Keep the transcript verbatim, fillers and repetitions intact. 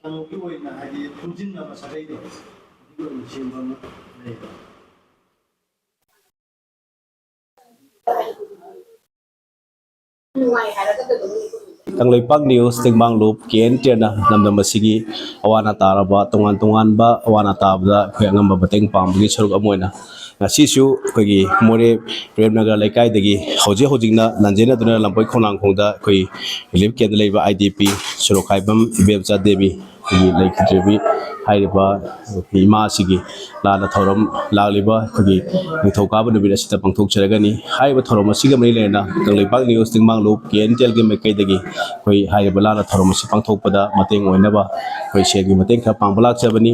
ꯀꯩꯅꯣꯒꯤ ꯑꯣꯏꯅ ꯍꯥꯏꯗꯤ ꯈꯣꯝꯖꯤꯟꯅꯕ ꯁꯥꯒꯩꯗꯣ ꯑꯗꯨꯒꯤ ꯑꯣꯏꯅ ꯁꯦꯝꯕ ꯑꯃ ꯂꯩꯌꯦꯕ꯫ ꯀꯪꯂꯩꯄꯥꯛ ꯅ꯭ꯌꯨꯁ ꯇꯦꯡꯕꯥꯡ ꯂꯨꯞ ꯀꯦ ꯑꯦꯟ ꯇꯦꯟꯅ ꯂꯝꯗꯝ ꯑꯁꯤꯒꯤ ꯑꯋꯥ ꯑꯅꯥ ꯇꯥꯔꯕ, ꯇꯣꯉꯥꯟ ꯇꯣꯉꯥꯟꯕ ꯑꯋꯥ ꯑꯅꯥ ꯇꯥꯕꯗ ꯑꯩꯈꯣꯏ ꯑꯉꯝꯕ ꯃꯇꯦꯡ ꯄꯥꯡꯕꯒꯤ ꯁꯔꯨꯛ ꯑꯃ ꯑꯣꯏꯅ ꯉꯁꯤꯁꯨ ꯑꯩꯈꯣꯏꯒꯤ ꯃꯣꯔꯦ ꯄ꯭ꯔꯦꯝꯅꯒꯔ ꯂꯩꯀꯥꯏꯗꯒꯤ ꯍꯧꯖꯤꯛ ꯍꯧꯖꯤꯛꯅ ꯂꯥꯟꯖꯦꯟꯅꯗꯨꯅ ꯂꯝꯕꯣꯏ ꯈꯣꯡꯅꯥꯡꯈꯣꯡꯗ ꯑꯩꯈꯣꯏ ꯔꯤꯂꯤꯐ ꯀꯦꯝꯞꯇ ꯂꯩꯕ ꯑꯥꯏ ꯗꯤ ꯄꯤ ꯁꯣꯔꯣꯛꯈꯥꯏꯕꯝ ꯏꯕꯦꯝꯆꯥ ꯗꯦꯕꯤ ꯑꯩꯈꯣꯏꯒꯤ ꯂꯩꯈꯤꯗ꯭ꯔꯤꯕꯤ ꯍꯥꯏꯔꯤꯕ ꯏꯃꯥ ꯑꯁꯤꯒꯤ ꯂꯥꯟꯅ ꯊꯧꯔꯝ ꯂꯥꯛꯂꯤꯕ ꯑꯩꯈꯣꯏꯒꯤ ꯅꯤꯡꯊꯧꯀꯥꯕ ꯅꯨꯃꯤꯠ ꯑꯁꯤꯗ ꯄꯥꯡꯊꯣꯛꯆꯔꯒꯅꯤ꯫ ꯍꯥꯏꯔꯤꯕ ꯊꯧꯔꯝ ꯑꯁꯤꯒ ꯃꯔꯤ ꯂꯩꯅꯅ ꯀꯪꯂꯩꯄꯥꯛ ꯅ꯭ꯌꯨꯁ ꯇꯦꯡꯕꯥꯡ ꯂꯨꯞ ꯀꯦ ꯑꯦꯟ ꯇꯦꯜꯒꯤ ꯃꯥꯏꯀꯩꯗꯒꯤ ꯑꯩꯈꯣꯏ ꯍꯥꯏꯔꯤꯕ ꯂꯥꯟꯅ ꯊꯧꯔꯝ ꯑꯁꯤ ꯄꯥꯡꯊꯣꯛꯄꯗ ꯃꯇꯦꯡ ꯑꯣꯏꯅꯕ ꯑꯩꯈꯣꯏ ꯁꯦꯜꯒꯤ ꯃꯇꯦꯡ ꯈꯔ ꯄꯥꯡꯕ ꯂꯥꯛꯆꯕꯅꯤ꯫